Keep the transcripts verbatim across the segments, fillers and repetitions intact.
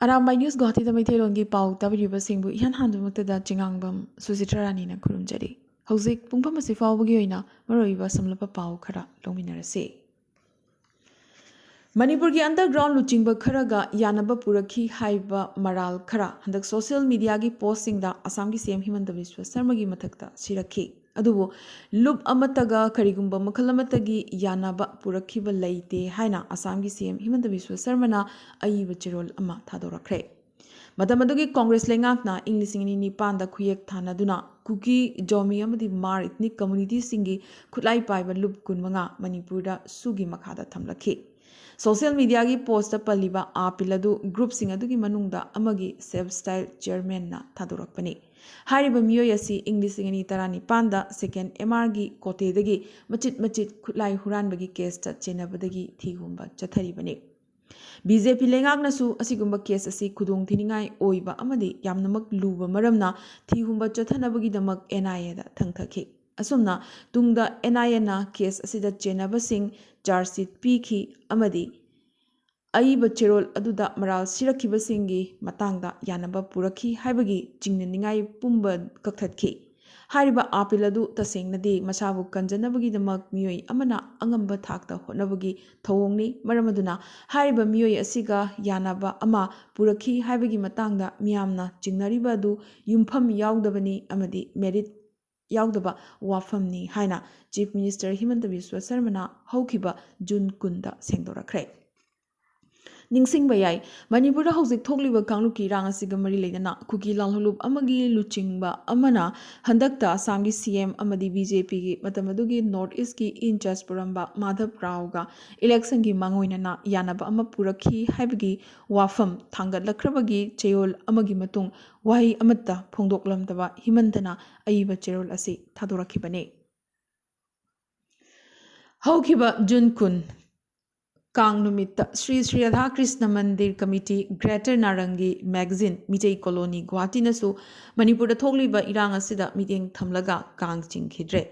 Arambai news ꯒꯨꯋꯥꯍꯥꯇꯤꯗ ꯃꯩꯇꯩꯂꯣꯟꯒꯤ ꯄꯥꯎ ꯇꯥꯕꯤꯔꯤꯕꯁꯤꯡꯕꯨ ꯏꯍꯥꯟ ꯍꯥꯟꯕꯃꯛꯇꯗ ꯆꯤꯉꯥꯡꯕꯝ ꯁꯨꯖꯤꯊ꯭ꯔ ꯔꯥꯅꯤꯅ ꯈꯨꯔꯨꯝꯖꯔꯤ꯫ ꯍꯧꯖꯤꯛ ꯄꯨꯡꯐꯝ ꯑꯁꯤ ꯐꯥꯎꯕꯒꯤ ꯑꯣꯏꯅ ꯃꯔꯨꯑꯣꯏꯕ ꯁꯝꯂꯞꯄ ꯄꯥꯎ ꯈꯔ ꯂꯧꯃꯤꯟꯅꯔꯁꯤ꯫ ꯃꯅꯤꯄꯨꯔꯒꯤ underground ꯂꯨꯆꯤꯡꯕ ꯈꯔꯒ ꯌꯥꯅꯕ ꯄꯨꯔꯛꯈꯤ ꯍꯥꯏꯕ ꯃꯔꯥꯜ ꯈꯔ ꯍꯟꯗꯛ social mediaꯒꯤ postꯁꯤꯡꯗ ꯑꯁꯥꯝꯒꯤ ꯁꯤ ꯑꯦꯝ ꯍꯤꯃꯟꯇ ꯕꯤꯁ꯭ꯋ ꯁꯔꯃꯒꯤ ꯃꯊꯛꯇ ꯁꯤꯔꯛꯈꯤ꯫ ꯑꯗꯨꯕꯨ ꯂꯨꯞ ꯑꯃꯠꯇꯒ ꯀꯔꯤꯒꯨꯝꯕ ꯃꯈꯜ ꯑꯃꯠꯇꯒꯤ ꯌꯥꯅꯕ ꯄꯨꯔꯛꯈꯤꯕ ꯂꯩꯇꯦ ꯍꯥꯏꯅ ꯑꯁꯥꯝꯒꯤ ꯁꯤ ꯑꯦꯝ ꯍꯤꯃꯟꯇ ꯕꯤꯁ꯭ꯋ ꯁꯔꯃꯅ ꯑꯏꯕ ꯆꯦꯔꯣꯜ ꯑꯃ ꯊꯥꯗꯣꯔꯛꯈ꯭ꯔꯦ꯫ ꯃꯇꯝ ꯑꯗꯨꯒꯤ ꯀꯣꯡꯒ꯭ꯔꯦꯁ ꯂꯩꯉꯥꯛꯅ ꯏꯪ ꯂꯤꯁꯤꯡ ꯑꯅꯤ ꯅꯤꯄꯥꯟꯗ ꯈꯨꯌꯦꯛ ꯊꯥꯅꯗꯨꯅ ꯀꯨꯀꯤ, ꯖꯣꯃꯤ ꯑꯃꯗꯤ ꯃꯥꯔ ethnic communityꯁꯤꯡꯒꯤ ꯈꯨꯠꯂꯥꯏ ꯄꯥꯏꯕ ꯂꯨꯞ ꯀꯨꯟꯃꯉꯥ ꯃꯅꯤꯄꯨꯔꯗ ꯁꯨꯒꯤ ꯃꯈꯥꯗ ꯊꯝꯂꯛꯈꯤ꯫ Social mediaꯒꯤ postꯇ ꯄꯜꯂꯤꯕ ꯑꯥꯄꯤꯜ ꯑꯗꯨ groupꯁꯤꯡ ꯑꯗꯨꯒꯤ ꯃꯅꯨꯡꯗ ꯑꯃꯒꯤ self style chairmanꯅ ꯊꯥꯗꯣꯔꯛꯄꯅꯤ꯫ ꯍꯥꯏꯔꯤꯕ ꯃꯤꯑꯣꯏ ꯑꯁꯤ ꯏꯪ ꯂꯤꯁꯤꯡ ꯑꯅꯤ ꯇꯔꯥꯅꯤꯄꯥꯟꯗ second M Rꯒꯤ ꯀꯣꯇꯦꯗꯒꯤ ꯃꯆꯤꯠ ꯃꯆꯤꯠ ꯈꯨꯠꯂꯥꯏ ꯍꯨꯔꯥꯟꯕꯒꯤ caseꯇ ꯆꯦꯟꯅꯕꯗꯒꯤ ꯊꯤꯍꯨꯝꯕ ꯆꯠꯊꯔꯤꯕꯅꯤ꯫ BJP ꯂꯩꯉꯥꯛꯅꯁꯨ ꯑꯁꯤꯒꯨꯝꯕ case ꯑꯁꯤ ꯈꯨꯗꯣꯡꯊꯤꯅꯤꯡꯉꯥꯏ ꯑꯣꯏꯕ ꯑꯃꯗꯤ ꯌꯥꯝꯅꯃꯛ ꯂꯨꯕ ꯃꯔꯝꯅ ꯊꯤꯍꯨꯝꯕ ꯆꯠꯊꯅꯕꯒꯤꯗꯃꯛ N I Aꯗ ꯊꯪꯊꯈꯤ꯫ ꯑꯁꯨꯝꯅ ꯇꯨꯡꯗ N I Aꯅ case ꯑꯁꯤꯗ ꯆꯦꯟꯅꯕꯁꯤꯡ charge sheet ꯄꯤꯈꯤ ꯑꯃꯗꯤ ꯑꯏꯕ ꯆꯦꯔꯣꯜ ꯑꯗꯨꯗ ꯃꯔꯥꯜ ꯁꯤꯔꯛꯈꯤꯕꯁꯤꯡꯒꯤ ꯃꯇꯥꯡꯗ ꯌꯥꯅꯕ ꯄꯨꯔꯛꯈꯤ ꯍꯥꯏꯕꯒꯤ ꯆꯤꯡꯅꯅꯤꯡꯉꯥꯏ ꯄꯨꯝꯕ ꯀꯛꯊꯠꯈꯤ꯫ ꯍꯥꯏꯔꯤꯕ ꯑꯥꯄꯤꯜ ꯑꯗꯨ ꯇꯁꯦꯡꯅꯗꯤ ꯃꯁꯥꯕꯨ ꯀꯟꯖꯅꯕꯒꯤꯗꯃꯛ ꯃꯤꯑꯣꯏ ꯑꯃꯅ ꯑꯉꯝꯕ ꯊꯥꯛꯇ ꯍꯣꯠꯅꯕꯒꯤ ꯊꯧꯑꯣꯡꯅꯤ꯫ ꯃꯔꯝ ꯑꯗꯨꯅ ꯍꯥꯏꯔꯤꯕ ꯃꯤꯑꯣꯏ ꯑꯁꯤꯒ ꯌꯥꯅꯕ ꯑꯃ ꯄꯨꯔꯛꯈꯤ ꯍꯥꯏꯕꯒꯤ ꯃꯇꯥꯡꯗ ꯃꯤꯌꯥꯝꯅ ꯆꯤꯡꯅꯔꯤꯕ ꯑꯗꯨ ꯌꯨꯝꯐꯝ ꯌꯥꯎꯗꯕꯅꯤ ꯑꯃꯗꯤ merit ꯌꯥꯎꯗꯕ ꯋꯥꯐꯝꯅꯤ ꯍꯥꯏꯅ Chief Minister ꯍꯤꯃꯟꯇ ꯕꯤꯁ꯭ꯋ ꯁꯔꯃꯅ ꯍꯧꯈꯤꯕ ꯖꯨꯟ ꯀꯨꯟꯗ ꯁꯦꯡꯗꯣꯔꯛꯈ꯭ꯔꯦ꯫ ꯅꯤꯡꯁꯤꯡꯕ ꯌꯥꯏ, ꯃꯅꯤꯄꯨꯔꯗ ꯍꯧꯖꯤꯛ ꯊꯣꯛꯂꯤꯕ ꯀꯥꯡꯂꯨꯞꯀꯤ ꯏꯔꯥꯡ ꯑꯁꯤꯒ ꯃꯔꯤ ꯂꯩꯅꯅ ꯀꯨꯀꯤ ꯂꯥꯜꯍꯧꯂꯨꯞ ꯑꯃꯒꯤ ꯂꯨꯆꯤꯡꯕ ꯑꯃꯅ ꯍꯟꯗꯛꯇ ꯑꯁꯥꯝꯒꯤ C M ꯑꯃꯗꯤ BJPꯒꯤ ꯃꯇꯝ ꯑꯗꯨꯒꯤ North Eastꯀꯤ in charge ꯄꯨꯔꯝꯕ ꯃꯥꯙꯕ ꯔꯥꯎꯒ electionꯒꯤ ꯃꯥꯡꯑꯣꯏꯅꯅ ꯌꯥꯅꯕ ꯑꯃ ꯄꯨꯔꯛꯈꯤ ꯍꯥꯏꯕꯒꯤ ꯋꯥꯐꯝ ꯊꯥꯡꯒꯠꯂꯛꯈ꯭ꯔꯕꯒꯤ ꯆꯌꯣꯜ ꯑꯃꯒꯤ ꯃꯇꯨꯡ ꯋꯥꯍꯩ ꯑꯃꯠꯇ ꯐꯣꯡꯗꯣꯛꯂꯝꯗꯕ ꯍꯤꯃꯟꯇꯅ ꯑꯏꯕ ꯆꯦꯔꯣꯜ ꯑꯁꯤ ꯊꯥꯗꯣꯔꯛꯈꯤꯕꯅꯤ꯫ ꯍꯧꯈꯤꯕ ꯖꯨꯟ ꯀꯨꯟ, ꯀꯥꯡ ꯅꯨꯃꯤꯠꯇ ꯁ꯭ꯔꯤ ꯁ꯭ꯔꯤ ꯔꯥꯙꯥ ꯀ꯭ꯔꯤꯁꯅ ꯃꯟꯗꯤꯔ ꯀꯃꯤꯇꯤ, Greater ꯅꯥꯔꯪꯒꯤ magazine, ꯃꯤꯇꯩ ꯀꯣꯂꯣꯅꯤ ꯒꯨꯋꯥꯍꯥꯇꯤꯅꯁꯨ ꯃꯅꯤꯄꯨꯔꯗ ꯊꯣꯛꯂꯤꯕ ꯏꯔꯥꯡ ꯑꯁꯤꯗ ꯃꯤꯠꯌꯦꯡ ꯊꯝꯂꯒ ꯀꯥꯡ ꯆꯤꯡꯈꯤꯗ꯭ꯔꯦ꯫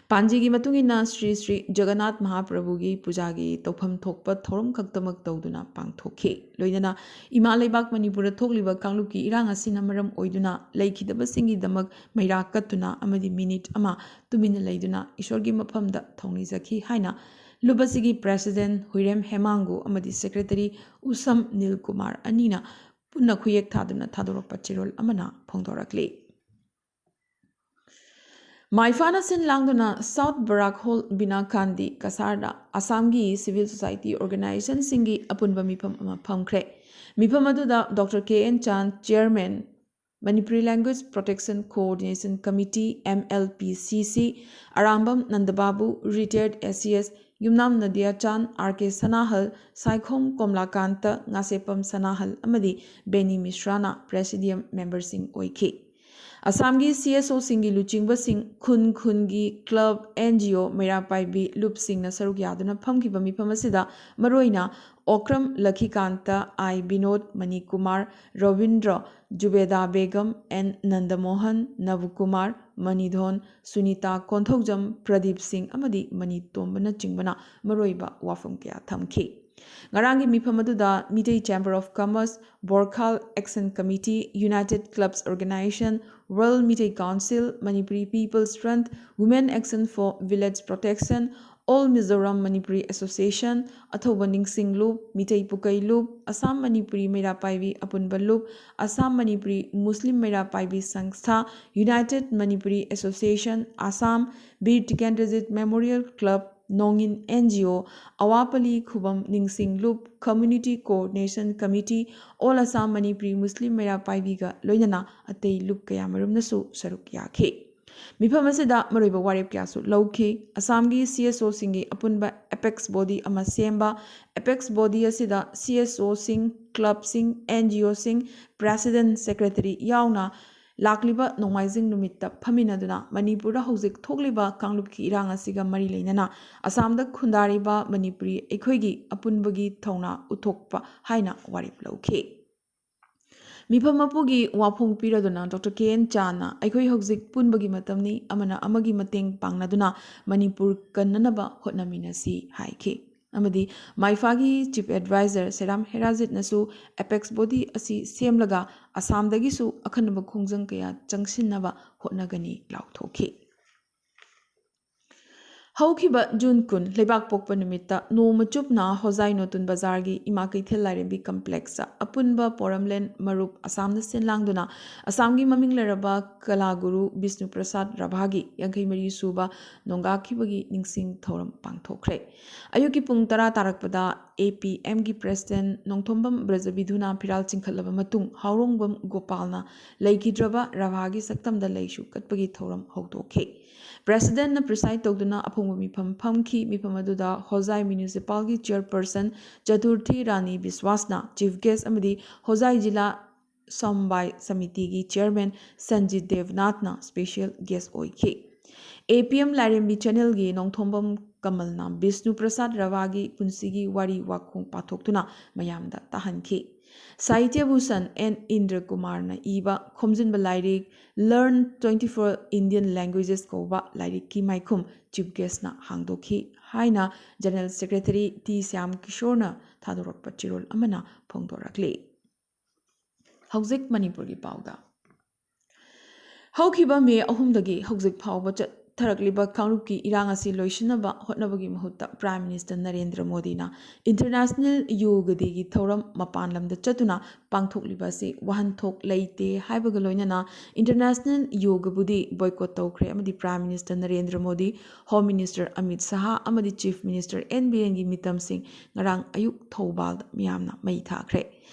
ꯄꯥꯟꯖꯤꯒꯤ ꯃꯇꯨꯡ ꯏꯟꯅ ꯁ꯭ꯔꯤ ꯁ꯭ꯔꯤ ꯖꯒꯟꯅꯥꯊ ꯃꯍꯥꯄ꯭ꯔꯚꯨꯒꯤ ꯄꯨꯖꯥꯒꯤ ꯇꯧꯐꯝ ꯊꯣꯛꯄ ꯊꯧꯔꯝ ꯈꯛꯇꯃꯛ ꯇꯧꯗꯨꯅ ꯄꯥꯡꯊꯣꯛꯈꯤ꯫ ꯂꯣꯏꯅꯅ ꯏꯃꯥ ꯂꯩꯕꯥꯛ ꯃꯅꯤꯄꯨꯔꯗ ꯊꯣꯛꯂꯤꯕ ꯀꯥꯡꯂꯨꯞꯀꯤ ꯏꯔꯥꯡ ꯑꯁꯤꯅ ꯃꯔꯝ ꯑꯣꯏꯗꯨꯅ ꯂꯩꯈꯤꯗꯕꯁꯤꯡꯒꯤꯗꯃꯛ ꯃꯩꯔꯥ ꯀꯠꯇꯨꯅ ꯑꯃꯗꯤ ꯃꯤꯅꯤꯠ ꯑꯃ ꯇꯨꯃꯤꯟꯅ ꯂꯩꯗꯨꯅ ꯏꯁꯣꯔꯒꯤ ꯃꯐꯝꯗ ꯊꯧꯅꯤꯖꯈꯤ ꯍꯥꯏꯅ ꯂꯨꯞ ꯑꯁꯤꯒꯤ ꯄ꯭ꯔꯦꯁꯤꯗꯦꯟꯠ ꯍꯨꯏꯔꯦꯝ ꯍꯦꯃꯥꯡꯒꯨ ꯑꯃꯗꯤ ꯁꯦꯀ꯭ꯔꯦꯇꯔꯤ ꯎꯁꯝ ꯅꯤꯜ ꯀꯨꯃꯥꯔ ꯑꯅꯤꯅ ꯄꯨꯟꯅ ꯈꯨꯌꯦꯛ ꯊꯥꯗꯨꯅ ꯊꯥꯗꯣꯔꯛꯄ ꯆꯦꯔꯣꯜ ꯑꯃꯅ ꯐꯣꯡꯗꯣꯔꯛꯂꯤ꯫ ꯃꯥꯏꯐꯥꯅ ꯁꯤꯟ ꯂꯥꯡꯗꯨꯅ ꯁꯥꯎꯠ ꯕꯔꯥꯛ ꯍꯣꯜ ꯕꯤꯅꯥ ꯒꯥꯟꯙꯤ ꯀꯁꯥꯔꯗ ꯑꯁꯥꯝꯒꯤ ꯁꯤꯚꯤꯜ ꯁꯣꯁꯥꯏꯇꯤ ꯑꯣꯔꯒꯅꯥꯏꯖꯦꯁꯟꯁꯤꯡꯒꯤ ꯑꯄꯨꯟꯕ ꯃꯤꯐꯝ ꯑꯃ ꯐꯝꯈ꯭ꯔꯦ꯫ ꯃꯤꯐꯝ ꯑꯗꯨꯗ doctor K N Chan, chairman, Manipuri language protection coordination committee, M L P C C, Arambam ꯅꯟꯗꯕꯥꯕꯨ, ꯔꯤꯇꯥꯌꯔꯗ ꯑꯦ ꯁꯤ ꯑꯦꯁ, ꯌꯨꯝꯅꯥꯝ ꯅꯗꯤꯌꯥ ꯆꯥꯟ, ꯑꯥꯔ ꯀꯦ ꯁꯅꯥꯍꯜ, ꯁꯥꯏꯈꯣꯝ ꯀꯣꯝꯂꯥꯀꯥꯟꯇ, ꯉꯥꯁꯦꯞꯄꯝ ꯁꯅꯥꯍꯜ ꯑꯃꯗꯤ ꯕꯦꯅꯤ ꯃꯤꯁ꯭ꯔꯥꯅ ꯄ꯭ꯔꯦꯁꯤꯗꯤꯌꯝ ꯃꯦꯝꯕꯔꯁꯤꯡ ꯑꯣꯏꯈꯤ꯫ ꯑꯁꯥꯝꯒꯤ ꯁꯤ ꯑꯦꯁ ꯑꯣꯁꯤꯡꯒꯤ ꯂꯨꯆꯤꯡꯕꯁꯤꯡ, ꯈꯨꯟ ꯈꯨꯟꯒꯤ ꯀ꯭ꯂꯕ, ꯑꯦꯟ ꯖꯤ ꯑꯣ, ꯃꯩꯔꯥ ꯄꯥꯏꯕꯤ ꯂꯨꯞꯁꯤꯡꯅ ꯁꯔꯨꯛ ꯌꯥꯗꯨꯅ ꯐꯝꯈꯤꯕ ꯃꯤꯐꯝ ꯑꯁꯤꯗ ꯃꯔꯨꯑꯣꯏꯅ ꯑꯣꯀ꯭ꯔꯝ ꯂꯈꯤꯀꯥꯟꯇ, ꯑꯥꯏ ꯕꯤꯅꯣꯗ, ꯃꯅꯤꯀꯨꯃꯥꯔ, ꯔꯣꯕꯤꯟꯗ꯭ꯔ, ꯖꯨꯕꯦꯗꯥ ꯕꯦꯒꯝ, ꯑꯦꯟ ꯅꯟꯗꯃꯣꯍꯟ, ꯅꯕꯀꯨꯃꯥꯔ, ꯃꯅꯤꯙꯣꯟ, ꯁꯨꯅꯤꯇꯥ ꯀꯣꯟꯊꯧꯖꯝ, ꯄ꯭ꯔꯗꯤꯞ ꯁꯤꯡ ꯑꯃꯗꯤ ꯃꯅꯤ ꯇꯣꯝꯕꯅꯆꯤꯡꯕꯅ ꯃꯔꯨꯑꯣꯏꯕ ꯋꯥꯐꯝ ꯀꯌꯥ ꯊꯝꯈꯤ꯫ ꯉꯔꯥꯡꯒꯤ ꯃꯤꯐꯝ ꯑꯗꯨꯗ Meitei chamber of commerce, Borkhal action committee, united clubs organisation, world Meitei council, Manipuri people's front, women action for village protection, all Mizoram Manipuri association, ꯑꯊꯧꯕ ꯅꯤꯡꯁꯤꯡ ꯂꯨꯞ, ꯃꯤꯇꯩ ꯄꯨꯀꯩ ꯂꯨꯞ, ꯑꯁꯥꯝ ꯃꯅꯤꯄꯨꯔꯤ ꯃꯩꯔꯥ ꯄꯥꯏꯕꯤ ꯑꯄꯨꯟꯕ ꯂꯨꯞ, ꯑꯁꯥꯝ ꯃꯅꯤꯄꯨꯔꯤ ꯃꯨꯁꯂꯤꯝ ꯃꯩꯔꯥ ꯄꯥꯏꯕꯤ ꯁꯪꯁꯊꯥ, united Manipuri association Assam, Bir Tikendrajit memorial club, ꯅꯣꯡꯏꯟ ꯑꯦꯟ ꯖꯤ ꯑꯣ, ꯑꯋꯥꯄꯂꯤ ꯈꯨꯕꯝ ꯅꯤꯡꯁꯤꯡ ꯂꯨꯞ, community coordination committee, all Assam Manipuri ꯃꯨꯁꯂꯤꯝ ꯃꯩꯔꯥ ꯄꯥꯏꯕꯤꯒ ꯂꯣꯏꯅꯅ ꯑꯇꯩ ꯂꯨꯞ ꯀꯌꯥꯃꯔꯨꯝꯅꯁꯨ ꯁꯔꯨꯛ ꯌꯥꯈꯤ꯫ ꯃꯤꯐꯝ ꯑꯁꯤꯗ ꯃꯔꯨꯑꯣꯏꯕ ꯋꯥꯔꯦꯞ ꯀꯌꯥꯁꯨ ꯂꯧꯈꯤ꯫ ꯑꯁꯥꯝꯒꯤ ꯁꯤ ꯑꯦꯁ ꯑꯣꯁꯤꯡꯒꯤ ꯑꯄꯨꯟꯕ ꯑꯦꯄꯦꯛꯁ ꯕꯣꯗꯤ ꯑꯃ ꯁꯦꯝꯕ, ꯑꯦꯄꯦꯛꯁ ꯕꯣꯗꯤ ꯑꯁꯤꯗ ꯁꯤ ꯑꯦꯁ ꯑꯣꯁꯤꯡ, ꯀ꯭ꯂꯕꯁꯤꯡ, ꯑꯦꯟ ꯖꯤ ꯑꯣꯁꯤꯡ, ꯄ꯭ꯔꯦꯁꯤꯗꯦꯟꯠ, ꯁꯦꯀ꯭ꯔꯦꯇꯔꯤ ꯌꯥꯎꯅ ꯂꯥꯛꯂꯤꯕ ꯅꯣꯡꯃꯥꯏꯖꯤꯡ ꯅꯨꯃꯤꯠꯇ ꯐꯝꯃꯤꯟꯅꯗꯨꯅ ꯃꯅꯤꯄꯨꯔꯗ ꯍꯧꯖꯤꯛ ꯊꯣꯛꯂꯤꯕ ꯀꯥꯡꯂꯨꯞꯀꯤ ꯏꯔꯥꯡ ꯑꯁꯤꯒ ꯃꯔꯤ ꯂꯩꯅꯅ ꯑꯁꯥꯝꯗ ꯈꯨꯟꯗꯥꯔꯤꯕ ꯃꯅꯤꯄꯨꯔꯤ ꯑꯩꯈꯣꯏꯒꯤ ꯑꯄꯨꯟꯕꯒꯤ ꯊꯧꯅꯥ ꯎꯠꯊꯣꯛꯄ ꯍꯥꯏꯅ ꯋꯥꯔꯦꯞ ꯂꯧꯈꯤ꯫ ꯃꯤꯐꯝ ꯃꯄꯨꯒꯤ ꯋꯥꯐꯣꯡ ꯄꯤꯔꯗꯨꯅ ꯗꯣꯛꯇꯔ ꯀꯦ ꯑꯦꯟ ꯆꯥꯅ "ꯑꯩꯈꯣꯏ ꯍꯧꯖꯤꯛ ꯄꯨꯟꯕꯒꯤ ꯃꯇꯝꯅꯤ, ꯑꯃꯅ ꯑꯃꯒꯤ ꯃꯇꯦꯡ ꯄꯥꯡꯅꯗꯨꯅ ꯃꯅꯤꯄꯨꯔ ꯀꯟꯅꯅꯕ ꯍꯣꯠꯅꯃꯤꯟꯅꯁꯤ" ꯍꯥꯏꯈꯤ꯫ ꯑꯃꯗꯤ ꯃꯥꯏꯐꯥꯒꯤ ꯆꯤꯐ ꯑꯦꯗꯚꯥꯏꯖꯔ ꯁꯦꯔꯥꯝ ꯍꯦꯔꯥꯖꯤꯠꯅꯁꯨ ꯑꯦꯄꯦꯛꯁ ꯕꯣꯗꯤ ꯑꯁꯤ ꯁꯦꯝꯂꯒ ꯑꯁꯥꯝꯗꯒꯤꯁꯨ ꯑꯈꯟꯅꯕ ꯈꯣꯡꯖꯪ ꯀꯌꯥ ꯆꯪꯁꯤꯟꯅꯕ ꯍꯣꯠꯅꯒꯅꯤ ꯂꯥꯎꯊꯣꯛꯈꯤ꯫ ꯍꯧꯈꯤꯕ ꯖꯨꯟ ꯀꯨꯟ ꯂꯩꯕꯥꯛ ꯄꯣꯛꯄ ꯅꯨꯃꯤꯠꯇ ꯅꯣꯡꯃ ꯆꯨꯞꯅ ꯍꯣꯖꯥꯏ ꯅꯣꯇꯨꯟ ꯕꯖꯥꯔꯒꯤ ꯏꯃꯥ ꯀꯩꯊꯦꯜ ꯂꯥꯏꯔꯦꯝꯕꯤ ꯀꯝꯄ꯭ꯂꯦꯛꯁꯇ ꯑꯄꯨꯟꯕ ꯄꯣꯔꯝꯂꯦꯟ ꯃꯔꯨꯞ ꯑꯁꯥꯝꯅ ꯁꯤꯟ ꯂꯥꯡꯗꯨꯅ ꯑꯁꯥꯝꯒꯤ ꯃꯃꯤꯡ ꯂꯩꯔꯕ ꯀꯂꯥ ꯒꯨꯔꯨ ꯕꯤꯁꯅꯨ ꯄ꯭ꯔꯁꯥꯗ ꯔꯚꯥꯒꯤ ꯌꯥꯡꯈꯩ ꯃꯔꯤ ꯁꯨꯕ ꯅꯣꯡꯒꯥꯈꯤꯕꯒꯤ ꯅꯤꯡꯁꯤꯡ ꯊꯧꯔꯝ ꯄꯥꯡꯊꯣꯛꯈ꯭ꯔꯦ꯫ ꯑꯌꯨꯛꯀꯤ ꯄꯨꯡ ꯇꯔꯥ ꯇꯥꯔꯛꯄꯗ ꯑꯦ ꯄꯤ ꯑꯦꯝꯒꯤ ꯄ꯭ꯔꯦꯁꯤꯗꯦꯟ ꯅꯣꯡꯊꯣꯝꯕꯝ ꯕ꯭ꯔꯖꯕꯤꯙꯨꯅ ꯐꯤꯔꯥꯜ ꯆꯤꯡꯈꯠꯂꯕ ꯃꯇꯨꯡ ꯍꯥꯎꯔꯣꯡꯕꯝ ꯒꯣꯄꯥꯜꯅ ꯂꯩꯈꯤꯗ꯭ꯔꯕ ꯔꯚꯥꯒꯤ ꯁꯛꯇꯝꯗ ꯂꯩꯁꯨ ꯀꯠꯄꯒꯤ ꯊꯧꯔꯝ ꯍꯧꯗꯣꯛꯈꯤ꯫ ꯄ꯭ꯔꯦꯁꯤꯗꯦꯟꯠꯅ ꯄ꯭ꯔꯤꯁꯥꯏꯗ ꯇꯧꯗꯨꯅ ꯑꯐꯣꯡꯕ ꯃꯤꯐꯝ ꯐꯝꯈꯤ꯫ ꯃꯤꯐꯝ ꯑꯗꯨꯗ ꯍꯣꯖꯥꯏ ꯃ꯭ꯌꯨꯅꯤꯁꯤꯄꯥꯜꯒꯤ ꯆꯤꯌꯔꯄꯔꯁꯟ ꯆꯇꯨꯔꯊꯤ ꯔꯥꯅꯤ ꯕꯤꯁꯋꯥꯁꯅ ꯆꯤꯐ ꯒꯦꯁ꯭ꯠ ꯑꯃꯗꯤ ꯍꯣꯖꯥꯏ ꯖꯤꯂꯥ ꯁꯝꯕꯥꯏ ꯁꯃꯤꯇꯤꯒꯤ ꯆꯤꯌꯔꯃꯦꯟ ꯁꯟꯖꯤꯠ ꯗꯦꯕꯅꯥꯊꯅ ꯁ꯭ꯄꯦꯁꯤꯌꯦꯜ ꯒꯦꯁ꯭ꯠ ꯑꯣꯏꯈꯤ꯫ ꯑꯦ ꯄꯤ ꯑꯦꯝ ꯂꯥꯏꯔꯦꯝꯕꯤ ꯆꯦꯅꯦꯜꯒꯤ ꯅꯣꯡꯊꯣꯝꯕꯝ ꯀꯃꯜꯅ ꯕꯤꯁꯅꯨ ꯄ꯭ꯔꯁꯥꯗ ꯔꯚꯥꯒꯤ ꯄꯨꯟꯁꯤꯒꯤ ꯋꯥꯔꯤ ꯋꯥꯈꯣꯡ ꯄꯥꯊꯣꯛꯇꯨꯅ ꯃꯌꯥꯝꯗ ꯇꯥꯍꯟꯈꯤ꯫ ꯁꯥꯍꯤꯇ꯭ꯌ ꯚꯨꯁꯟ ꯑꯦꯟ ꯏꯟꯗ꯭ꯔ ꯀꯨꯃꯥꯔꯅ ꯏꯕ ꯈꯣꯝꯖꯤꯟꯕ ꯂꯥꯏꯔꯤꯛ Learn twenty-four Indian Languages ꯀꯧꯕ ꯂꯥꯏꯔꯤꯛꯀꯤ ꯃꯥꯏꯈꯨꯝ ꯆꯤꯐ ꯒꯦꯁ꯭ꯠꯅ ꯍꯥꯡꯗꯣꯛꯈꯤ ꯍꯥꯏꯅ ꯖꯦꯅꯔꯦꯜ ꯁꯦꯀ꯭ꯔꯦꯇꯔꯤ ꯇꯤ ꯁ꯭ꯌꯥꯝ ꯀꯤꯁꯣꯔꯅ ꯊꯥꯗꯣꯔꯛꯄ ꯆꯦꯔꯣꯜ ꯑꯃꯅ ꯐꯣꯡꯗꯣꯔꯛꯂꯤ꯫ ꯍꯧꯖꯤꯛ ꯃꯅꯤꯄꯨꯔꯒꯤ ꯄꯥꯎꯗ꯫ ꯍꯧꯈꯤꯕ ꯃꯦ ꯑꯍꯨꯝꯗꯒꯤ ꯍꯧꯖꯤꯛ ꯐꯥꯎꯕ ꯆꯠꯊꯔꯛꯂꯤꯕ ꯀꯥꯡꯂꯨꯞꯀꯤ ꯏꯔꯥꯡ ꯑꯁꯤ ꯂꯣꯏꯁꯤꯟꯅꯕ ꯍꯣꯠꯅꯕꯒꯤ ꯃꯍꯨꯠꯇ ꯄ꯭ꯔꯥꯏꯝ ꯃꯤꯅꯤꯁꯇꯔ ꯅꯔꯦꯟꯗ꯭ꯔ ꯃꯣꯗꯤꯅ ꯏꯟꯇꯔꯅꯦꯁꯅꯦꯜ ꯌꯣꯒ ꯗꯦꯒꯤ ꯊꯧꯔꯝ ꯃꯄꯥꯟ ꯂꯝꯗ ꯆꯠꯇꯨꯅ ꯄꯥꯡꯊꯣꯛꯂꯤꯕ ꯑꯁꯤ ꯋꯥꯍꯟꯊꯣꯛ ꯂꯩꯇꯦ ꯍꯥꯏꯕꯒ ꯂꯣꯏꯅꯅ ꯏꯟꯇꯔꯅꯦꯁꯅꯦꯜ ꯌꯣꯒꯕꯨꯗꯤ ꯕꯣꯏꯀꯣꯠ ꯇꯧꯈ꯭ꯔꯦ ꯑꯃꯗꯤ prime minister Narendra Modi, home minister Amit Shah ꯑꯃꯗꯤ ꯆꯤꯐ ꯃꯤꯅꯤꯁꯇꯔ ꯑꯦꯟ ꯕꯤꯔꯦꯟꯒꯤ ꯃꯤꯇꯝꯁꯤꯡ ꯉꯔꯥꯡ ꯑꯌꯨꯛ ꯊꯧꯕꯥꯜꯗ ꯃꯤꯌꯥꯝꯅ ꯃꯩ ꯊꯥꯈ꯭ꯔꯦ꯫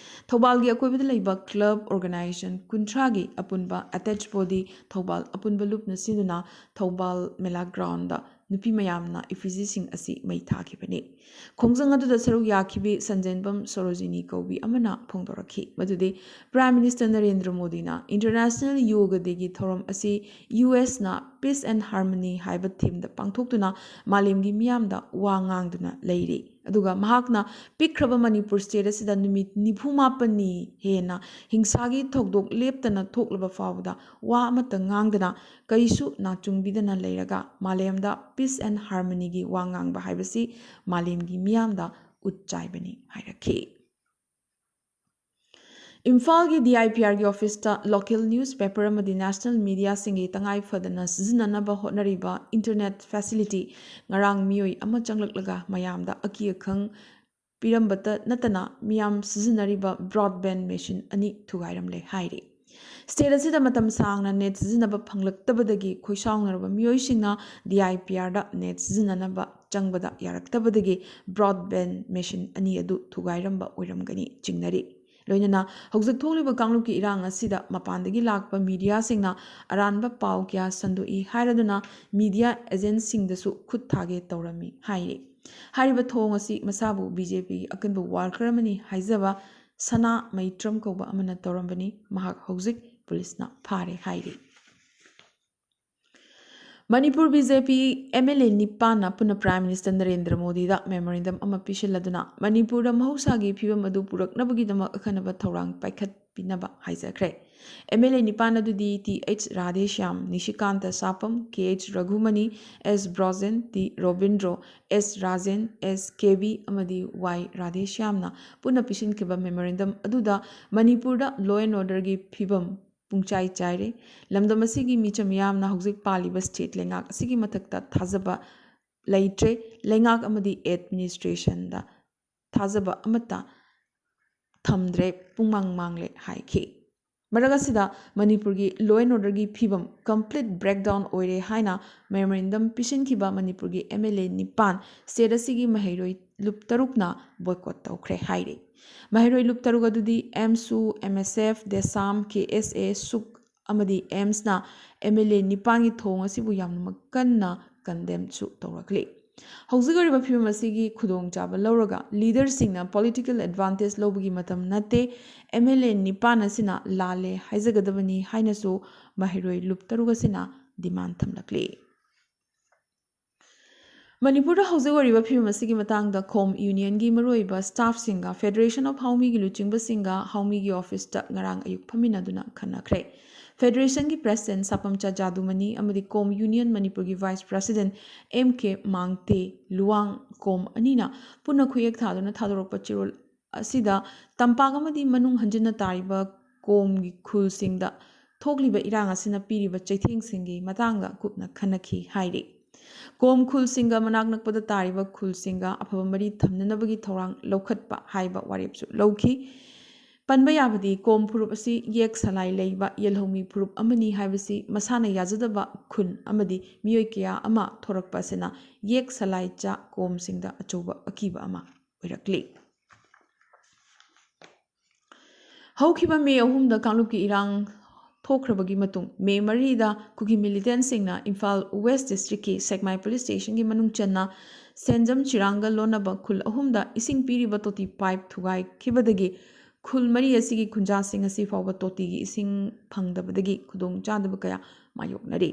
ꯊꯧꯕꯥꯜꯒꯤ ꯑꯀꯣꯏꯕꯗ ꯂꯩꯕ ꯀ꯭ꯂꯕ ꯑꯣꯔꯒꯅꯥꯏꯖꯦꯁꯟ ꯀꯨꯟꯊ꯭ꯔꯥꯒꯤ ꯑꯄꯨꯟꯕ ꯑꯦꯇꯦꯆ ꯕꯣꯗꯤ ꯊꯧꯕꯥꯜ ꯑꯄꯨꯟꯕ ꯂꯨꯞꯅ ꯁꯤꯟꯗꯨꯅ ꯊꯧꯕꯥꯜ ꯃꯦꯂꯥ ꯒ꯭ꯔꯥꯎꯟꯗ ꯅꯨꯄꯤ ꯃꯌꯥꯝꯅ ꯏꯐꯤꯖꯤꯁꯤꯡ ꯑꯁꯤ ꯃꯩ ꯊꯥꯈꯤꯕꯅꯤ꯫ ꯈꯣꯡꯖꯪ ꯑꯗꯨꯗ ꯁꯔꯨꯛ ꯌꯥꯈꯤꯕꯤ ꯁꯟꯖꯦꯟꯕꯝ ꯁꯣꯔꯣꯖꯤꯅꯤ ꯀꯧꯕꯤ ꯑꯃꯅ ꯐꯣꯡꯗꯣꯔꯛꯈꯤ ꯃꯗꯨꯗꯤ ꯄ꯭ꯔꯥꯏꯝ ꯃꯤꯅꯤꯁꯇꯔ ꯅꯔꯦꯟꯗ꯭ꯔ ꯃꯣꯗꯤꯅ ꯏꯟꯇꯔꯅꯦꯁꯅꯦꯜ ꯌꯣꯒ ꯗꯦꯒꯤ ꯊꯧꯔꯝ ꯑꯁꯤ ꯌꯨ ꯑꯦꯁꯅ Peace and Harmony ꯍꯥꯏꯕ ꯊꯤꯝꯗ ꯄꯥꯡꯊꯣꯛꯇꯨꯅ ꯃꯥꯂꯦꯝꯒꯤ ꯃꯤꯌꯥꯝꯗ ꯋꯥ ꯉꯥꯡꯗꯨꯅ ꯂꯩꯔꯤ꯫ ꯑꯗꯨꯒ ꯃꯍꯥꯛꯅ ꯄꯤꯛꯈ꯭ꯔꯕ ꯃꯅꯤꯄꯨꯔ state ꯑꯁꯤꯗ ꯅꯨꯃꯤꯠ ꯅꯤꯐꯨ ꯃꯥꯄꯟꯅꯤ ꯍꯦꯟꯅ ꯍꯤꯡꯁꯥꯒꯤ ꯊꯧꯗꯣꯛ ꯂꯦꯞꯇꯅ ꯊꯣꯛꯂꯕ ꯐꯥꯎꯕꯗ ꯋꯥ ꯑꯃꯠꯇ ꯉꯥꯡꯗꯅ ꯀꯩꯁꯨ ꯅꯥꯆꯨꯡꯕꯤꯗꯅ ꯂꯩꯔꯒ ꯃꯥꯂꯦꯝꯗ peace and harmonyꯒꯤ ꯋꯥ ꯉꯥꯡꯕ ꯍꯥꯏꯕꯁꯤ ꯃꯥꯂꯦꯝꯒꯤ ꯃꯤꯌꯥꯝꯗ ꯎꯠ ꯆꯥꯏꯕꯅꯤ ꯍꯥꯏꯔꯛꯈꯤ꯫ ꯏꯝꯐꯥꯜꯒꯤ DIPRꯒꯤ officeꯇ local newspaper ꯑꯃꯗꯤ national mediaꯁꯤꯡꯒꯤ ꯇꯉꯥꯏ ꯐꯗꯅ ꯁꯤꯖꯤꯟꯅꯅꯕ ꯍꯣꯠꯅꯔꯤꯕ internet facility ꯉꯔꯥꯡ ꯃꯤꯑꯣꯏ ꯑꯃ ꯆꯪꯂꯛꯂꯒ ꯃꯌꯥꯝꯗ ꯑꯀꯤ ꯑꯈꯪ ꯄꯤꯔꯝꯕꯇ ꯅꯠꯇꯅ ꯃꯤꯌꯥꯝ ꯁꯤꯖꯤꯟꯅꯔꯤꯕ broadband machine ꯑꯅꯤ ꯊꯨꯒꯥꯏꯔꯝꯂꯦ ꯍꯥꯏꯔꯤ꯫ State ꯑꯁꯤꯗ ꯃꯇꯝ ꯁꯥꯡꯅ net ꯁꯤꯖꯤꯟꯅꯕ ꯐꯪꯂꯛꯇꯕꯗꯒꯤ ꯈꯣꯏꯁꯥꯎꯅꯔꯕ ꯃꯤꯑꯣꯏꯁꯤꯡꯅ DIPRꯗ net ꯁꯤꯖꯤꯟꯅꯅꯕ ꯆꯪꯕꯗ ꯌꯥꯔꯛꯇꯕꯗꯒꯤ broadband machine ꯑꯅꯤ ꯑꯗꯨ ꯊꯨꯒꯥꯏꯔꯝꯕ ꯑꯣꯏꯔꯝꯒꯅꯤ ꯆꯤꯡꯅꯔꯤ꯫ ꯂꯣꯏꯅꯅ ꯍꯧꯖꯤꯛ ꯊꯣꯛꯂꯤꯕ ꯀꯥꯡꯂꯨꯞꯀꯤ ꯏꯔꯥꯡ ꯑꯁꯤꯗ ꯃꯄꯥꯟꯗꯒꯤ ꯂꯥꯛꯄ mediaꯁꯤꯡꯅ ꯑꯔꯥꯟꯕ ꯄꯥꯎ ꯀꯌꯥ ꯁꯟꯗꯣꯛꯏ ꯍꯥꯏꯔꯗꯨꯅ media agentꯁꯤꯡꯗꯁꯨ ꯈꯨꯠ ꯊꯥꯒꯦ ꯇꯧꯔꯝꯃꯤ ꯍꯥꯏꯔꯤ꯫ ꯍꯥꯏꯔꯤꯕ ꯊꯧꯑꯣꯡ ꯑꯁꯤ ꯃꯁꯥꯕꯨ BJPꯒꯤ ꯑꯀꯟꯕ worker ꯑꯃꯅꯤ ꯍꯥꯏꯖꯕ ꯁꯅꯥ ꯃꯩꯇ꯭ꯔꯝ ꯀꯧꯕ ꯑꯃꯅ ꯇꯧꯔꯝꯕꯅꯤ꯫ ꯃꯍꯥꯛ ꯍꯧꯖꯤꯛ ꯄꯨꯂꯤꯁꯅ ꯐꯥꯔꯦ ꯍꯥꯏꯔꯤ꯫ ꯃꯅꯤꯄꯨꯔ BJP MLA ꯅꯤꯄꯥꯟꯅ ꯄꯨꯟꯅ Prime Minister ꯅꯔꯦꯟꯗ꯭ꯔ ꯃꯣꯗꯤꯗ memorandum ꯑꯃ ꯄꯤꯁꯤꯜꯂꯗꯨꯅ ꯃꯅꯤꯄꯨꯔꯗ ꯃꯍꯧꯁꯥꯒꯤ ꯐꯤꯕꯝ ꯑꯗꯨ ꯄꯨꯔꯛꯅꯕꯒꯤꯗꯃꯛ ꯑꯈꯟꯅꯕ ꯊꯧꯔꯥꯡ ꯄꯥꯏꯈꯠꯄꯤꯅꯕ ꯍꯥꯏꯖꯈ꯭ꯔꯦ꯫ MLA ꯅꯤꯄꯥꯟ ꯑꯗꯨꯗꯤ Th ꯔꯥꯙꯦꯁ꯭ꯌꯥꯝ, ꯅꯤꯁꯤꯀꯥꯟꯇ ꯁꯥꯄꯝ, Kh ꯔꯘꯨꯃꯅꯤ, S Brojen, T Robindro, S Rajen, S ꯀꯦꯕꯤ ꯑꯃꯗꯤ Y ꯔꯥꯙꯦꯁ꯭ꯌꯥꯝꯅ ꯄꯨꯟꯅ ꯄꯤꯁꯤꯟꯈꯤꯕ memorandum ꯑꯗꯨꯗ ꯃꯅꯤꯄꯨꯔꯗ law and orderꯒꯤ ꯐꯤꯕꯝ ꯄꯨꯡꯆꯥꯏ ꯆꯥꯏꯔꯦ꯫ ꯂꯝꯗꯝ ꯑꯁꯤꯒꯤ ꯃꯤꯆꯝ ꯃꯤꯌꯥꯝꯅ ꯍꯧꯖꯤꯛ ꯄꯥꯜꯂꯤꯕ state ꯂꯩꯉꯥꯛ ꯑꯁꯤꯒꯤ ꯃꯊꯛꯇ ꯊꯥꯖꯕ ꯂꯩꯇ꯭ꯔꯦ꯫ ꯂꯩꯉꯥꯛ ꯑꯃꯗꯤ administrationꯗ ꯊꯥꯖꯕ ꯑꯃꯠꯇ ꯊꯝꯗ꯭ꯔꯦ, ꯄꯨꯡꯃꯥꯡ ꯃꯥꯡꯂꯦ ꯍꯥꯏꯈꯤ꯫ ꯃꯔꯛ ꯑꯁꯤꯗ ꯃꯅꯤꯄꯨꯔꯒꯤ law and orderꯒꯤ ꯐꯤꯕꯝ complete breakdown ꯑꯣꯏꯔꯦ ꯍꯥꯏꯅ memorandum ꯄꯤꯁꯤꯟꯈꯤꯕ ꯃꯅꯤꯄꯨꯔꯒꯤ MLA ꯅꯤꯄꯥꯟ state ꯑꯁꯤꯒꯤ ꯃꯍꯩꯔꯣꯏ ꯂꯨꯞ ꯇꯔꯨꯛꯅ boycott ꯇꯧꯈ꯭ꯔꯦ ꯍꯥꯏꯔꯤ꯫ ꯃꯍꯩꯔꯣꯏ ꯂꯨꯞ ꯇꯔꯨꯛ ꯑꯗꯨꯗꯤ AMSU, MSF, DESAM, KSA, SUK ꯑꯃꯗꯤ AIMSꯅ MLA ꯅꯤꯄꯥꯟꯒꯤ ꯊꯧꯑꯣꯡ ꯑꯁꯤꯕꯨ ꯌꯥꯝꯅꯃꯛ ꯀꯟꯅ condemnꯁꯨ ꯇꯧꯔꯛꯂꯤ꯫ ꯍꯧꯖꯤꯛ ꯑꯣꯏꯔꯤꯕ ꯐꯤꯕꯝ ꯑꯁꯤꯒꯤ ꯈꯨꯗꯣꯡꯆꯥꯕ ꯂꯧꯔꯒ leaderꯁꯤꯡꯅ political advantage ꯂꯧꯕꯒꯤ ꯃꯇꯝ ꯅꯠꯇꯦ꯫ MLA ꯅꯤꯄꯥꯟ ꯑꯁꯤꯅ ꯂꯥꯜꯂꯦ ꯍꯥꯏꯖꯒꯗꯕꯅꯤ ꯍꯥꯏꯅꯁꯨ ꯃꯍꯩꯔꯣꯏ ꯂꯨꯞ ꯇꯔꯨꯛ ꯑꯁꯤꯅ demand ꯊꯝꯂꯛꯂꯤ꯫ ꯃꯅꯤꯄꯨꯔꯗ ꯍꯧꯖꯤꯛ ꯑꯣꯏꯔꯤꯕ ꯐꯤꯕꯝ ꯑꯁꯤꯒꯤ ꯃꯇꯥꯡꯗ ꯈꯣꯝ ꯌꯨꯅꯤꯌꯟꯒꯤ ꯃꯔꯨꯑꯣꯏꯕ ꯁ꯭ꯇꯥꯐꯁꯤꯡꯒ ꯐꯦꯗꯔꯦꯁꯟ ꯑꯣꯐ ꯍꯥꯎꯃꯤꯒꯤ ꯂꯨꯆꯤꯡꯕꯁꯤꯡꯒ ꯍꯥꯎꯃꯤꯒꯤ ꯑꯣꯐꯤꯁꯇ ꯉꯔꯥꯡ ꯑꯌꯨꯛ ꯐꯝꯃꯤꯟꯅꯗꯨꯅ ꯈꯟꯅꯈ꯭ꯔꯦ꯫ ꯐꯦꯗꯔꯦꯁꯟꯒꯤ ꯄ꯭ꯔꯦꯁꯤꯗꯦꯟ ꯁꯥꯄꯝꯆꯥ ꯖꯥꯗꯨꯃꯅꯤ ꯑꯃꯗꯤ ꯀꯣꯝ ꯌꯨꯅꯤꯌꯟ ꯃꯅꯤꯄꯨꯔꯒꯤ ꯚꯥꯏꯁ ꯄ꯭ꯔꯦꯁꯤꯗꯦꯟ ꯑꯦꯝ ꯀꯦ ꯃꯥꯡꯇꯦ ꯂꯨꯋꯥꯡ ꯀꯣꯝ ꯑꯅꯤꯅ ꯄꯨꯟꯅ ꯈꯨꯌꯦꯛ ꯊꯥꯗꯨꯅ ꯊꯥꯗꯣꯔꯛꯄ ꯆꯦꯔꯣꯜ ꯑꯁꯤꯗ ꯇꯝꯄꯥꯛ ꯑꯃꯗꯤ ꯃꯅꯨꯡ ꯍꯟꯖꯤꯟꯅ ꯇꯥꯔꯤꯕ ꯀꯣꯝꯒꯤ ꯈꯨꯜꯁꯤꯡꯗ ꯊꯣꯛꯂꯤꯕ ꯏꯔꯥꯡ ꯑꯁꯤꯅ ꯄꯤꯔꯤꯕ ꯆꯩꯊꯦꯡꯁꯤꯡꯒꯤ ꯃꯇꯥꯡꯗ ꯀꯨꯞꯅ ꯈꯟꯅꯈꯤ ꯍꯥꯏꯔꯤ꯫ ꯀꯣꯝ ꯈꯨꯜꯁꯤꯡꯒ ꯃꯅꯥꯛ ꯅꯛꯄꯗ ꯇꯥꯔꯤꯕ ꯈꯨꯜꯁꯤꯡꯒ ꯑꯐꯕ ꯃꯔꯤ ꯊꯝꯅꯅꯕꯒꯤ ꯊꯧꯔꯥꯡ ꯂꯧꯈꯠꯄ ꯍꯥꯏꯕ ꯋꯥꯔꯦꯞꯁꯨ ꯂꯧꯈꯤ꯫ ꯄꯟꯕ ꯌꯥꯕꯗꯤ ꯀꯣꯝ ꯐꯨꯔꯨꯞ ꯑꯁꯤ ꯌꯦꯛ ꯁꯂꯥꯏ ꯂꯩꯕ ꯌꯦꯜꯍꯧꯃꯤ ꯐꯨꯔꯨꯞ ꯑꯃꯅꯤ ꯍꯥꯏꯕꯁꯤ ꯃꯁꯥꯅ ꯌꯥꯖꯗꯕ ꯈꯨꯟ ꯑꯃꯗꯤ ꯃꯤꯑꯣꯏ ꯀꯌꯥ ꯑꯃ ꯊꯣꯔꯛꯄ ꯑꯁꯤꯅ ꯌꯦꯛ ꯁꯂꯥꯏ ꯆꯥ ꯀꯣꯝꯁꯤꯡꯗ ꯑꯆꯧꯕ ꯑꯀꯤꯕ ꯑꯃ ꯑꯣꯏꯔꯛꯂꯤ꯫ ꯍꯧꯈꯤꯕ ꯃꯦ ꯑꯍꯨꯝꯗ ꯀꯥꯡꯂꯨꯞꯀꯤ ꯏꯔꯥꯡ ꯊꯣꯛꯈ꯭ꯔꯕꯒꯤ ꯃꯇꯨꯡ ꯃꯦ ꯃꯔꯤꯗ ꯀꯨꯀꯤ ꯃꯤꯂꯤꯇꯦꯟꯁꯤꯡꯅ ꯏꯝꯐꯥꯜ ꯋꯦꯁ ꯗꯤꯁꯇ꯭ꯔꯤꯛꯀꯤ ꯁꯦꯛꯃꯥꯏ ꯄꯨꯂꯤꯁ ꯁ꯭ꯇꯦꯁꯟꯒꯤ ꯃꯅꯨꯡ ꯆꯟꯅ ꯁꯦꯟꯖꯝ ꯆꯤꯔꯥꯡꯒ ꯂꯣꯟꯅꯕ ꯈꯨꯜ ꯑꯍꯨꯝꯗ ꯏꯁꯤꯡ ꯄꯤꯔꯤꯕ ꯇꯣꯇꯤ ꯄꯥꯏꯞ ꯊꯨꯒꯥꯏꯈꯤꯕꯗꯒꯤ ꯈꯨꯜ ꯃꯔꯤ ꯑꯁꯤꯒꯤ ꯈꯨꯟꯖꯥꯁꯤꯡ ꯑꯁꯤ ꯐꯥꯎꯕ ꯇꯣꯇꯤꯒꯤ ꯏꯁꯤꯡ ꯐꯪꯗꯕꯗꯒꯤ ꯈꯨꯗꯣꯡꯆꯥꯗꯕ ꯀꯌꯥ ꯃꯥꯌꯣꯛꯅꯔꯤ꯫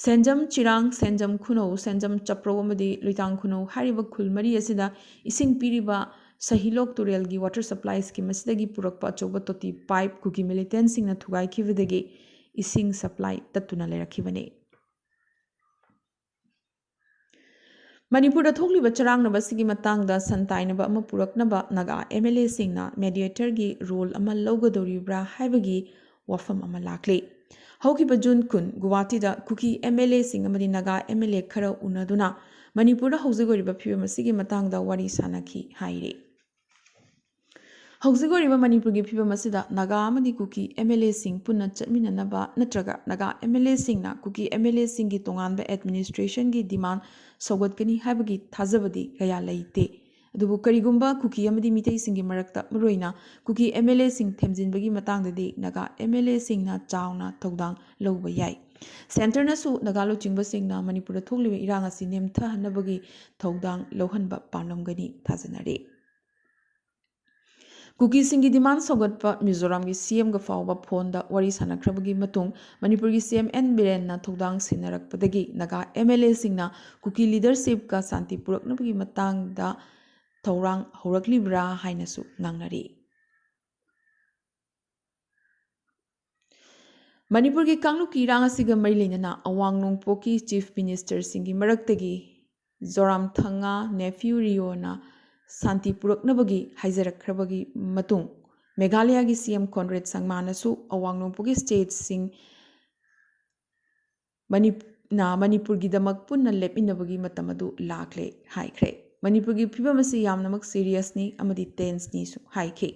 ꯁꯦꯟꯖꯝ ꯆꯤꯔꯥꯡ, ꯁꯦꯟꯖꯝ ꯈꯨꯅꯧ, ꯁꯦꯟꯖꯝ ꯆꯞꯄ꯭ꯔꯧ ꯑꯃꯗꯤ ꯂꯨꯏꯇꯥꯡ ꯈꯨꯅꯧ ꯍꯥꯏꯔꯤꯕ ꯈꯨꯜ ꯃꯔꯤ ꯑꯁꯤꯗ ꯏꯁꯤꯡ ꯄꯤꯔꯤꯕ ꯁꯍꯤꯂꯣꯛ ꯇꯨꯔꯦꯜꯒꯤ ꯋꯥꯇꯔ ꯁꯄ꯭ꯂꯥꯏ ꯁ꯭ꯀꯤꯝ ꯑꯁꯤꯗꯒꯤ ꯄꯨꯔꯛꯄ ꯑꯆꯧꯕ ꯇꯣꯇꯤ ꯄꯥꯏꯞ ꯀꯨꯀꯤ ꯃꯤꯂꯤꯇꯦꯟꯁꯤꯡꯅ ꯊꯨꯒꯥꯏꯈꯤꯕꯗꯒꯤ ꯏꯁꯤꯡ ꯁꯄ꯭ꯂꯥꯏ ꯇꯠꯇꯨꯅ ꯂꯩꯔꯛꯈꯤꯕꯅꯤ꯫ ꯃꯅꯤꯄꯨꯔꯗ ꯊꯣꯛꯂꯤꯕ ꯆꯔꯥꯡꯅꯕ ꯑꯁꯤꯒꯤ ꯃꯇꯥꯡꯗ ꯁꯟ ꯇꯥꯏꯅꯕ ꯑꯃ ꯄꯨꯔꯛꯅꯕ ꯅꯥꯒꯥ ꯑꯦꯝ ꯑꯦꯜ ꯑꯦꯁꯤꯡꯅ ꯃꯦꯗꯤꯌꯦꯇꯔꯒꯤ ꯔꯣꯜ ꯑꯃ ꯂꯧꯒꯗꯧꯔꯤꯕ꯭ꯔꯥ ꯍꯥꯏꯕꯒꯤ ꯋꯥꯐꯝ ꯑꯃ ꯂꯥꯛꯂꯤ꯫ ꯍꯧꯈꯤꯕ ꯖꯨꯟ ꯀꯨꯟ ꯒꯨꯋꯥꯍꯥꯇꯤꯗ ꯀꯨꯀꯤ ꯑꯦꯝ ꯑꯦꯜ ꯑꯦꯁꯤꯡ ꯑꯃꯗꯤ ꯅꯥꯒꯥ ꯑꯦꯝ ꯑꯦꯜ ꯑꯦ ꯈꯔ ꯎꯅꯗꯨꯅ ꯃꯅꯤꯄꯨꯔꯗ ꯍꯧꯖꯤꯛ ꯑꯣꯏꯔꯤꯕ ꯐꯤꯕꯝ ꯑꯁꯤꯒꯤ ꯃꯇꯥꯡꯗ ꯋꯥꯔꯤ ꯁꯥꯅꯈꯤ ꯍꯥꯏꯔꯤ꯫ ꯍꯧꯖꯤꯛ ꯑꯣꯏꯔꯤꯕ ꯃꯅꯤꯄꯨꯔꯒꯤ ꯐꯤꯕꯝ ꯑꯁꯤꯗ ꯅꯥꯒꯥ ꯑꯃꯗꯤ ꯀꯨꯀꯤ ꯑꯦꯝ ꯑꯦꯜ ꯑꯦꯁꯤꯡ ꯄꯨꯟꯅ ꯆꯠꯃꯤꯟꯅꯅꯕ ꯅꯠꯇ꯭ꯔꯒ ꯅꯥꯒꯥ ꯑꯦꯝ ꯑꯦꯜ ꯑꯦꯁꯤꯡꯅ ꯀꯨꯀꯤ ꯑꯦꯝ ꯑꯦꯜ ꯑꯦꯁꯤꯡꯒꯤ ꯇꯣꯉꯥꯟꯕ ꯑꯦꯗꯃꯤꯅꯤꯁꯇ꯭ꯔꯦꯁꯟꯒꯤ ꯗꯤꯃꯥꯟ ꯁꯧꯒꯠꯀꯅꯤ ꯍꯥꯏꯕꯒꯤ ꯊꯥꯖꯕꯗꯤ ꯀꯌꯥ ꯂꯩꯇꯦ꯫ ꯑꯗꯨꯕꯨ ꯀꯔꯤꯒꯨꯝꯕ ꯀꯨꯀꯤ ꯑꯃꯗꯤ ꯃꯤꯇꯩꯁꯤꯡꯒꯤ ꯃꯔꯛꯇ ꯃꯔꯨꯑꯣꯏꯅ ꯀꯨꯀꯤ ꯑꯦꯝ ꯑꯦꯜ ꯑꯦꯁꯤꯡ ꯊꯦꯝꯖꯤꯟꯕꯒꯤ ꯃꯇꯥꯡꯗꯗꯤ ꯅꯥꯒꯥ ꯑꯦꯝ ꯑꯦꯜ ꯑꯦꯁꯤꯡꯅ ꯆꯥꯎꯅ ꯊꯧꯗꯥꯡ ꯂꯧꯕ ꯌꯥꯏ꯫ ꯁꯦꯟꯇꯔꯅꯁꯨ ꯅꯥꯒꯥ ꯂꯨꯆꯤꯡꯕꯁꯤꯡꯅ ꯃꯅꯤꯄꯨꯔꯗ ꯊꯣꯛꯂꯤꯕ ꯏꯔꯥꯡ ꯑꯁꯤ ꯅꯦꯝꯊꯍꯟꯅꯕꯒꯤ ꯊꯧꯗꯥꯡ ꯂꯧꯍꯟꯕ ꯄꯥꯝꯂꯝꯒꯅꯤ ꯊꯥꯖꯅꯔꯤ꯫ ꯀꯨꯀꯤꯁꯤꯡꯒꯤ ꯗꯤꯃꯥꯟ ꯁꯧꯒꯠꯄ ꯃꯤꯖꯣꯔꯥꯝꯒꯤ ꯁꯤ ꯑꯦꯝꯒ ꯐꯥꯎꯕ ꯐꯣꯟꯗ ꯋꯥꯔꯤ ꯁꯥꯟꯅꯈ꯭ꯔꯕꯒꯤ ꯃꯇꯨꯡ ꯃꯅꯤꯄꯨꯔꯒꯤ ꯁꯤ ꯑꯦꯝ ꯑꯦꯟ ꯕꯤꯔꯦꯟꯅ ꯊꯧꯗꯥꯡ ꯁꯤꯟꯅꯔꯛꯄꯗꯒꯤ ꯅꯥꯒꯥ ꯑꯦꯝ ꯑꯦꯜ ꯑꯦꯁꯤꯡꯅ ꯀꯨꯀꯤ ꯂꯤꯗꯔꯁꯤꯞꯀ ꯁꯥꯟꯇꯤ ꯄꯨꯔꯛꯅꯕꯒꯤ ꯃꯇꯥꯡꯗ ꯊꯧꯔꯥꯡ ꯍꯧꯔꯛꯂꯤꯕ꯭ꯔꯥ ꯍꯥꯏꯅꯁꯨ ꯉꯥꯡꯅꯔꯤ꯫ ꯃꯅꯤꯄꯨꯔꯒꯤ ꯀꯥꯡꯂꯨꯞꯀꯤ ꯏꯔꯥꯡ ꯑꯁꯤꯒ ꯃꯔꯤ ꯂꯩꯅꯅ ꯑꯋꯥꯡ ꯅꯣꯡꯄꯣꯛꯀꯤ ꯆꯤꯐ ꯃꯤꯅꯤꯁꯇꯔꯁꯤꯡꯒꯤ ꯃꯔꯛꯇꯒꯤ ꯖꯣꯔꯥꯝꯊꯪꯉꯥ ꯅꯦꯐ꯭ꯌꯨ ꯔꯤꯑꯣꯅ ꯁꯥꯟꯇꯤ ꯄꯨꯔꯛꯅꯕꯒꯤ ꯍꯥꯏꯖꯔꯛꯈ꯭ꯔꯕꯒꯤ ꯃꯇꯨꯡ ꯃꯦꯘꯥꯂꯌꯥꯒꯤ ꯁꯤ ꯑꯦꯝ ꯀꯣꯟꯔꯦꯗ ꯁꯪꯃꯥꯅꯁꯨ ꯑꯋꯥꯡ ꯅꯣꯡꯄꯣꯛꯀꯤ ꯁ꯭ꯇꯦꯠꯁꯤꯡ ꯃꯅꯤ-, ꯅ ꯃꯅꯤꯄꯨꯔꯒꯤꯗꯃꯛ ꯄꯨꯟꯅ ꯂꯦꯞꯃꯤꯟꯅꯕꯒꯤ ꯃꯇꯝ ꯑꯗꯨ ꯂꯥꯛꯂꯦ ꯍꯥꯏꯈ꯭ꯔꯦ꯫ ꯃꯅꯤꯄꯨꯔꯒꯤ ꯐꯤꯕꯝ ꯑꯁꯤ ꯌꯥꯝꯅꯃꯛ ꯁꯤꯔꯤꯌꯁꯅꯤ ꯑꯃꯗꯤ ꯇꯦꯟꯁꯅꯤꯁꯨ ꯍꯥꯏꯈꯤ꯫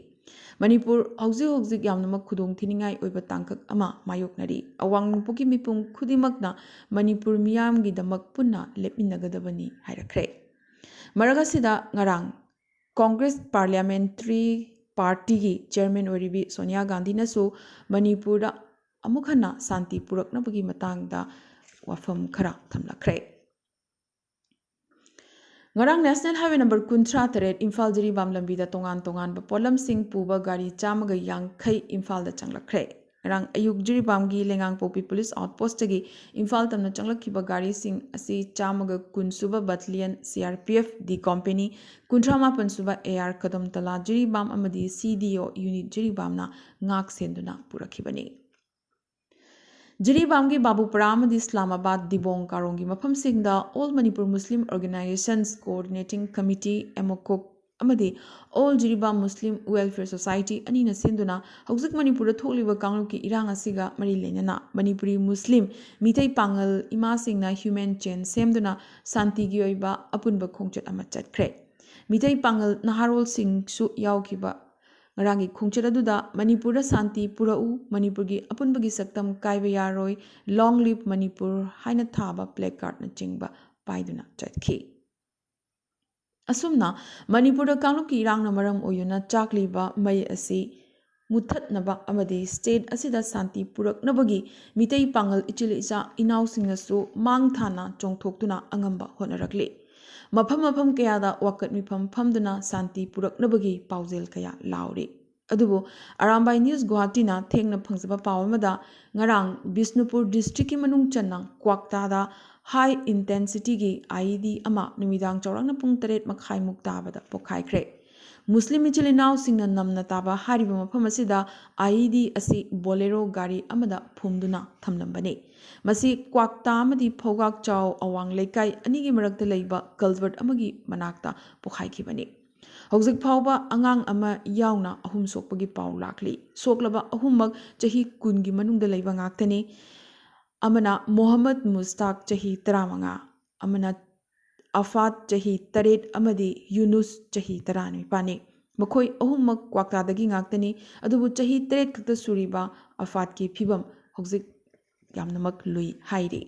ꯃꯅꯤꯄꯨꯔ ꯍꯧꯖꯤꯛ ꯍꯧꯖꯤꯛ ꯌꯥꯝꯅꯃꯛ ꯈꯨꯗꯣꯡ ꯊꯤꯅꯤꯡꯉꯥꯏ ꯑꯣꯏꯕ ꯇꯥꯡꯀꯛ ꯑꯃ ꯃꯥꯌꯣꯛꯅꯔꯤ꯫ ꯑꯋꯥꯡ ꯅꯣꯡꯄꯣꯛꯀꯤ ꯃꯤꯄꯨꯝ ꯈꯨꯗꯤꯡꯃꯛꯅ ꯃꯅꯤꯄꯨꯔ ꯃꯤꯌꯥꯝꯒꯤꯗꯃꯛ ꯄꯨꯟꯅ ꯂꯦꯞꯃꯤꯟꯅꯒꯗꯕꯅꯤ ꯍꯥꯏꯔꯛꯈ꯭ꯔꯦ꯫ ꯃꯔꯛ ꯑꯁꯤꯗ ꯉꯔꯥꯡ ꯀꯣꯡꯒ꯭ꯔꯦꯁ ꯄꯥꯔꯂꯤꯌꯥꯃꯦꯟꯇ꯭ꯔꯤ ꯄꯥꯔꯇꯤꯒꯤ ꯆꯤꯌꯔꯃꯦꯟ ꯑꯣꯏꯔꯤꯕꯤ ꯁꯣꯅꯤꯌꯥ ꯒꯥꯟꯙꯤꯅꯁꯨ ꯃꯅꯤꯄꯨꯔꯗ ꯑꯃꯨꯛ ꯍꯟꯅ ꯁꯥꯟꯇꯤ ꯄꯨꯔꯛꯅꯕꯒꯤ ꯃꯇꯥꯡꯗ ꯋꯥꯐꯝ ꯈꯔ ꯊꯝꯂꯛꯈ꯭ꯔꯦ꯫ ꯉꯔꯥꯡ ꯅꯦꯁꯅꯦꯜ ꯍꯥꯏꯋꯦ ꯅꯝꯕꯔ ꯀꯨꯟꯊ꯭ꯔꯥ ꯇꯔꯦꯠ ꯏꯝꯐꯥꯜ ꯖꯤꯔꯤꯕꯥꯝ ꯂꯝꯕꯤꯗ ꯇꯣꯉꯥꯟ ꯇꯣꯉꯥꯟꯕ ꯄꯣꯠꯂꯝꯁꯤꯡ ꯄꯨꯕ ꯒꯥꯔꯤ ꯆꯥꯝꯃꯒ ꯌꯥꯡꯈꯩ ꯏꯝꯐꯥꯜꯗ ꯆꯪꯂꯛꯈ꯭ꯔꯦ꯫ ꯉꯔꯥꯡ ꯑꯌꯨꯛ ꯖꯤꯔꯤꯕꯥꯝꯒꯤ ꯂꯩꯉꯥꯡꯄꯣꯛꯄꯤ ꯄꯨꯂꯤꯁ ꯑꯥꯎꯠꯄꯣꯁꯇꯒꯤ ꯏꯝꯐꯥꯜ ꯇꯝꯅ ꯆꯪꯂꯛꯈꯤꯕ ꯒꯥꯔꯤꯁꯤꯡ ꯑꯁꯤ ꯆꯥꯝꯃꯒ ꯀꯨꯟ ꯁꯨꯕ battalion C R P F D company, ꯀꯨꯟꯊ꯭ꯔꯥ ꯃꯥꯄꯟ ꯁꯨꯕ ꯑꯦ ꯑꯥꯔ ꯀꯗꯝꯇꯂꯥ ꯖꯤꯔꯤꯕꯥꯝ ꯑꯃꯗꯤ ꯁꯤ ꯗꯤ ꯑꯣ ꯌꯨꯅꯤꯠ ꯖꯤꯔꯤꯕꯥꯝꯅ ꯉꯥꯛ ꯁꯦꯟꯗꯨꯅ ꯄꯨꯔꯛꯈꯤꯕꯅꯤ꯫ ꯖꯤꯔꯤꯕꯥꯝꯒꯤ ꯕꯥꯕꯨꯄꯔꯥ ꯑꯃꯗꯤ ꯏꯁꯂꯥꯃꯥꯕꯥꯗ ꯗꯤꯕꯣꯡ ꯀꯥꯔꯣꯡꯒꯤ ꯃꯐꯝꯁꯤꯡꯗ All Manipur Muslim Organizations Coordinating Committee, ꯑꯦꯃꯣꯀꯣꯛ, ꯑꯃꯗꯤ All Jiribam Muslim Welfare Society ꯑꯅꯤꯅ ꯁꯤꯟꯗꯨꯅ ꯍꯧꯖꯤꯛ ꯃꯅꯤꯄꯨꯔꯗ ꯊꯣꯛꯂꯤꯕ ꯀꯥꯡꯂꯨꯞꯀꯤ ꯏꯔꯥꯡ ꯑꯁꯤꯒ ꯃꯔꯤ ꯂꯩꯅꯅ ꯃꯅꯤꯄꯨꯔꯤ ꯃꯨꯁꯂꯤꯝ ꯃꯤꯇꯩ ꯄꯥꯉꯜ ꯏꯃꯥꯁꯤꯡꯅ ꯍ꯭ꯌꯨꯃꯦꯟ ꯆꯦꯟ ꯁꯦꯝꯗꯨꯅ ꯁꯥꯟꯇꯤꯒꯤ ꯑꯣꯏꯕ ꯑꯄꯨꯟꯕ ꯈꯣꯡꯆꯠ ꯑꯃ ꯆꯠꯈ꯭ꯔꯦ꯫ ꯃꯤꯇꯩ ꯄꯥꯉꯜ ꯅꯍꯥꯔꯣꯜꯁꯤꯡꯁꯨ ꯌꯥꯎꯈꯤꯕ ꯉꯔꯥꯡꯒꯤ ꯈꯣꯡꯆꯠ ꯑꯗꯨꯗ ꯃꯅꯤꯄꯨꯔꯗ ꯁꯥꯟꯇꯤ ꯄꯨꯔꯛꯎ, ꯃꯅꯤꯄꯨꯔꯒꯤ ꯑꯄꯨꯟꯕꯒꯤ ꯁꯛꯇꯝ ꯀꯥꯏꯕ ꯌꯥꯔꯣꯏ, Long Live Manipur ꯍꯥꯏꯅ ꯊꯥꯕ placardꯅꯆꯤꯡꯕ ꯄꯥꯏꯗꯨꯅ ꯆꯠꯈꯤ꯫ ꯑꯁꯨꯝꯅ ꯃꯅꯤꯄꯨꯔꯗ ꯀꯥꯡꯂꯨꯞꯀꯤ ꯏꯔꯥꯡꯅ ꯃꯔꯝ ꯑꯣꯏꯗꯨꯅ ꯆꯥꯛꯂꯤꯕ ꯃꯩ ꯑꯁꯤ ꯃꯨꯠꯊꯠꯅꯕ ꯑꯃꯗꯤ ꯁ꯭ꯇꯦꯠ ꯑꯁꯤꯗ ꯁꯥꯟꯇꯤ ꯄꯨꯔꯛꯅꯕꯒꯤ ꯃꯤꯇꯩ ꯄꯥꯉꯜ ꯏꯆꯤꯜ ꯏꯆꯥ ꯏꯅꯥꯎꯁꯤꯡꯅꯁꯨ ꯃꯥꯡ ꯊꯥꯅ ꯆꯣꯡꯊꯣꯛꯇꯨꯅ ꯑꯉꯝꯕ ꯍꯣꯠꯅꯔꯛꯂꯤ꯫ ꯃꯐꯝ ꯃꯐꯝ ꯀꯌꯥꯗ ꯋꯥꯀꯠ ꯃꯤꯐꯝ ꯐꯝꯗꯨꯅ ꯁꯥꯟꯇꯤ ꯄꯨꯔꯛꯅꯕꯒꯤ ꯄꯥꯎꯖꯦꯜ ꯀꯌꯥ ꯂꯥꯎꯔꯤ꯫ ꯑꯗꯨꯕꯨ ꯑꯔꯥꯝꯕꯥꯏ ꯅ꯭ꯌꯨꯁ ꯒꯨꯋꯥꯍꯥꯇꯤꯅ ꯊꯦꯡꯅ ꯐꯪꯖꯕ ꯄꯥꯎ ꯑꯃꯗ, ꯉꯔꯥꯡ ꯕꯤꯁꯅꯨꯄꯨꯔ ꯗꯤꯁꯇ꯭ꯔꯤꯛꯀꯤ ꯃꯅꯨꯡ ꯆꯟꯅ ꯀ꯭ꯋꯥꯛꯇꯥꯗ ꯍꯥꯏ ꯏꯟꯇꯦꯟꯁꯤꯇꯤꯒꯤ ꯑꯥꯏꯏꯗꯤ ꯑꯃ ꯅꯨꯃꯤꯗꯥꯡ ꯆꯥꯎꯔꯥꯛꯅ ꯄꯨꯡ ꯇꯔꯦꯠ ꯃꯈꯥꯏꯃꯨꯛ ꯇꯥꯕꯗ ꯄꯣꯈꯥꯏꯈ꯭ꯔꯦ꯫ ꯃꯨꯁꯂꯤꯝ ꯏꯆꯤꯜ ꯏꯅꯥꯎꯁꯤꯡꯅ ꯅꯝꯅ ꯇꯥꯕ ꯍꯥꯏꯔꯤꯕ ꯃꯐꯝ ꯑꯁꯤꯗ ꯑꯥꯏꯏꯗꯤ ꯑꯁꯤ ꯕꯣꯂꯦꯔꯣ ꯒꯥꯔꯤ ꯑꯃꯗ ꯐꯨꯝꯗꯨꯅ ꯊꯝꯂꯝꯕꯅꯤ꯫ ꯃꯁꯤ ꯀ꯭ꯋꯥꯛꯇꯥ ꯑꯃꯗꯤ ꯐꯧꯒꯥꯛ ꯆꯥꯎ ꯑꯋꯥꯡ ꯂꯩꯀꯥꯏ ꯑꯅꯤꯒꯤ ꯃꯔꯛꯇ ꯂꯩꯕ ꯀꯜꯚꯔꯠ ꯑꯃꯒꯤ ꯃꯅꯥꯛꯇ ꯄꯣꯈꯥꯏꯈꯤꯕꯅꯤ꯫ ꯍꯧꯖꯤꯛ ꯐꯥꯎꯕ ꯑꯉꯥꯡ ꯑꯃ ꯌꯥꯎꯅ ꯑꯍꯨꯝ ꯁꯣꯛꯄꯒꯤ ꯄꯥꯎ ꯂꯥꯛꯂꯤ꯫ ꯁꯣꯛꯂꯕ ꯑꯍꯨꯝꯃꯛ ꯆꯍꯤ ꯀꯨꯟꯒꯤ ꯃꯅꯨꯡꯗ ꯂꯩꯕ ꯉꯥꯛꯇꯅꯤ꯫ ꯑꯃꯅ ꯃꯣꯍꯝꯃꯗ ꯃꯨꯁꯇꯥꯛ ꯆꯍꯤ ꯇꯔꯥꯃꯉꯥ, ꯑꯃꯅ ꯑꯐꯥꯠ ꯆꯍꯤ ꯇꯔꯦꯠ ꯑꯃꯗꯤ ꯌꯨꯅꯨꯁ ꯆꯍꯤ ꯇꯔꯥꯅꯤꯄꯥꯟꯅꯤ꯫ ꯃꯈꯣꯏ ꯑꯍꯨꯝꯃꯛ ꯀ꯭ꯋꯥꯛꯇꯥꯗꯒꯤ ꯉꯥꯛꯇꯅꯤ꯫ ꯑꯗꯨꯕꯨ ꯆꯍꯤ ꯇꯔꯦꯠ ꯈꯛꯇ ꯁꯨꯔꯤꯕ ꯑꯐꯥꯠꯀꯤ ꯐꯤꯕꯝ ꯍꯧꯖꯤꯛ ꯌꯥꯝꯅꯃꯛ ꯂꯨꯏ ꯍꯥꯏꯔꯤ꯫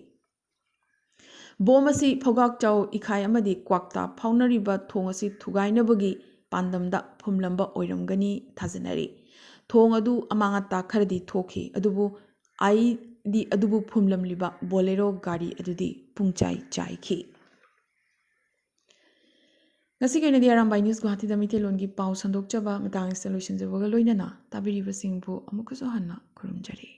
ꯕꯣꯝ ꯑꯁꯤ ꯐꯧꯒꯥꯛ ꯆꯥꯎ ꯏꯈꯥꯏ ꯑꯃꯗꯤ ꯀ꯭ꯋꯥꯛꯇꯥ ꯐꯥꯎꯅꯔꯤꯕ ꯊꯣꯡ ꯑꯁꯤ ꯊꯨꯒꯥꯏꯅꯕꯒꯤ ꯄꯥꯟꯗꯝꯗ ꯐꯨꯝꯂꯝꯕ ꯑꯣꯏꯔꯝꯒꯅꯤ ꯊꯥꯖꯅꯔꯤ꯫ ꯊꯣꯡ ꯑꯗꯨ ꯑꯃꯥꯡ ꯑꯇꯥ ꯈꯔꯗꯤ ꯊꯣꯛꯈꯤ, ꯑꯗꯨꯕꯨ ꯑꯥꯏꯗꯤ ꯑꯗꯨꯕꯨ ꯐꯨꯝꯂꯝꯂꯤꯕ ꯕꯣꯂꯦꯔꯣ ꯒꯥꯔꯤ ꯑꯗꯨꯗꯤ ꯄꯨꯡꯆꯥꯏ ꯆꯥꯏꯈꯤ꯫ ꯉꯁꯤꯒꯤ ꯑꯣꯏꯅꯗꯤ ꯑꯔꯥꯝꯕꯥꯏ ꯅ꯭ꯌꯨꯁ ꯒꯨꯋꯥꯍꯥꯇꯤꯗ ꯃꯩꯇꯩꯂꯣꯟꯒꯤ ꯄꯥꯎ ꯁꯟꯗꯣꯛꯆꯕ ꯃꯇꯥꯡ ꯑꯁꯤꯗ ꯂꯣꯏꯁꯤꯟꯖꯕꯒ ꯂꯣꯏꯅꯅ ꯇꯥꯕꯤꯔꯤꯕꯁꯤꯡꯕꯨ ꯑꯃꯨꯛꯀꯁꯨ ꯍꯟꯅ ꯈꯨꯔꯨꯝꯖꯔꯤ꯫